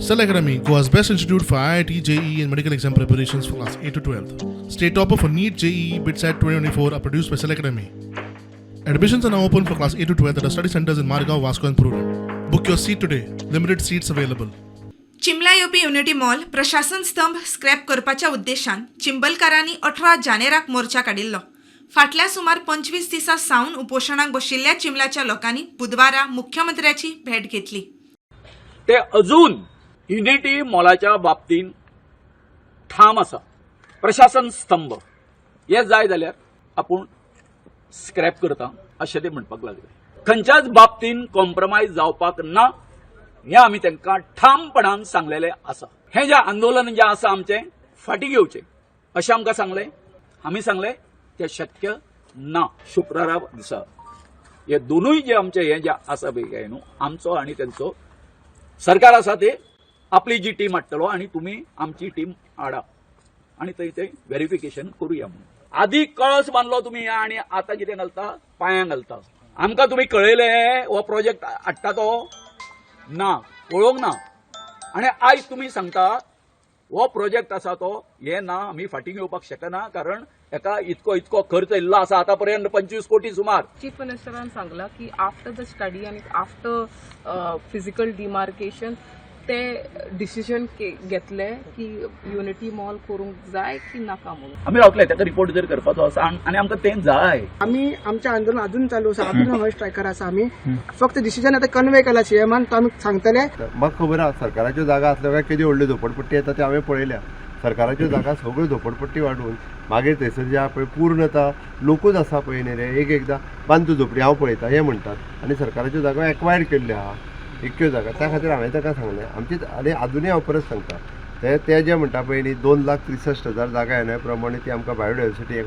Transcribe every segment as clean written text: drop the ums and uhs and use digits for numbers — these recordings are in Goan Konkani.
Cell Academy, Goa's best institute for IIT, JEE, and medical exam preparations for class 8 to 12. State topper for NEET, JEE, BITSAT 2024 are produced by Cell Academy. Admissions are now open for class 8 to 12 at our study centers in Margao, Vasco, and Prudent. Book your seat today. Limited seats available. चिंबला येवपी युनिटी मॉल प्रशासन स्तंभ स्क्रॅप करपाच्या उद्देशान चिंबलकारांनी 18 जानेराक मोर्चा काडिल्लो. फाटल्या सुमार 25 दिसां सावन उपोशणाक बशिल्ल्या चिंबलाच्या लोकांनी बुधवारा मुख्यमंत्र्याची भेट घेतली. ते अजून युनिटी मॉलाच्या बाबतींत ठाम आसा. प्रशासन स्तंभ हे जाय जाल्यार आपूण स्क्रॅप करता अशें ते म्हणपाक लागले. खंयच्याच बाबतींत कॉम्प्रोमायज जावपाक ना हें आमी तांकां ठामपणान सांगलेलें आसा. हें जें आंदोलन जें आसा आमचें, फाटीं घेवचें अशें आमकां सांगलें. आमी सांगलें, तें शक्य ना. शुक्रारा दिसा हे दोनूय जे आमचे हे जे आसा पळय काय न्हू, आमचो आनी तेंचो सरकार आसा, ते आपली जी टीम हाडटलो आनी तुमी आमची टीम हाडा आनी थंय ते व्हेरिफिकेशन करुया म्हणून. आदी कळस बांदलो तुमी आनी आतां कितें घालता? पांयां घालता. आमकां तुमी कळयले हो प्रोजेक्ट हाडटा तो? ना, पळोवंक ना. आनी आयज तुमी सांगता हो प्रोजेक्ट आसा तो हे ना, आमी फाटीं घेवपाक शकना, कारण हेका इतको इतको खर्च येयल्लो आसा आतां पर्यंत, 25 कोटी सुमार. चीफ मिनिस्टरान सांगला की आफ्टर the study आनी आफ्टर फिजिकल डिमार्केशन ते डिसिजन घेतले की युनिटी मॉल करूंक जाय की नाका म्हणून. आमी रावतले ताका रिपोर्ट जर करपाचो आसा आनी आमकां तें जाय. आमी आमचें आंदोलन अजून चालू आसा. अजून हांगा स्ट्रायकार आसा. आमी फक्त डिसिजन आतां कन्वे केला सीएमान, तो आमी सांगतले. म्हाका खबर आहा, सरकाराच्यो जागा आसल्यो काय केदी व्हडल्यो झोपडपट्टी येता ते हांवें पळयल्या. सरकाराच्यो जागा सगळ्यो झोपडपट्टी वाडून मागीर थंयसर जे आहा पळय, पूर्ण आतां लोकूच आसा पळय न्ही रे, एक एकदां बांदू झोपडी हांव पळयता हें म्हणटात. आनी सरकाराच्यो जागो एक्वायर्ड केल्ल्यो आहा इतक्यो जागा. त्या खातीर हांवें ताका सांगलें आमची, आनी आजुनूय हांव परत सांगता, ते ते जे म्हणटा पळय न्ही, 2,63,000 जागा येण्या प्रमाणे ती आमकां बायोडायवर्सिटी,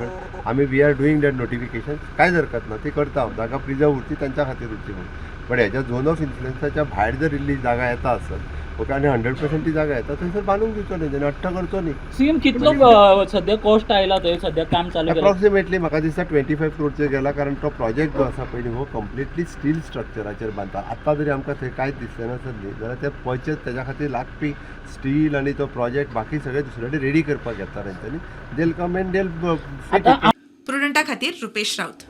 आमी we are doing that notification. कांयच हरकत ना, ती करता हांव. जागा प्रिजर्व उरची, तांच्या खातीर उरची म्हणून. पण हेज्या झोन ऑफ इन्फ्लुएन्साच्या भायर जर इल्ली जागा येता आसत, ओके, आनी 100% ती जागा येता, थंयसर बांदूंक दिवचो न्ही, तेणी हट्ट करचो न्ही. सीएम, कितलो सध्या कॉस्ट आयला थंय, सध्या काम चालू केलां? अप्रॉक्सिमेटली म्हाका दिसता 25 क्रोडचेर गेला, कारण तो प्रोजेक्ट जो आसा पयलीं, हो कंप्लिटली स्टील स्ट्रक्चराचेर बांदता. आतां जरी आमकां थंय कांयच दिसलें नासत न्ही जाल्यार ते पर्चेस तेज्या खातीर लागपी स्टील आनी तो प्रोजेक्ट बाकी सगळे दुसरे कडेन रेडी करपाक घेता तेंच्यांनी. They'll come and they'll आतां प्रुडंटा खातीर रुपेश राऊत.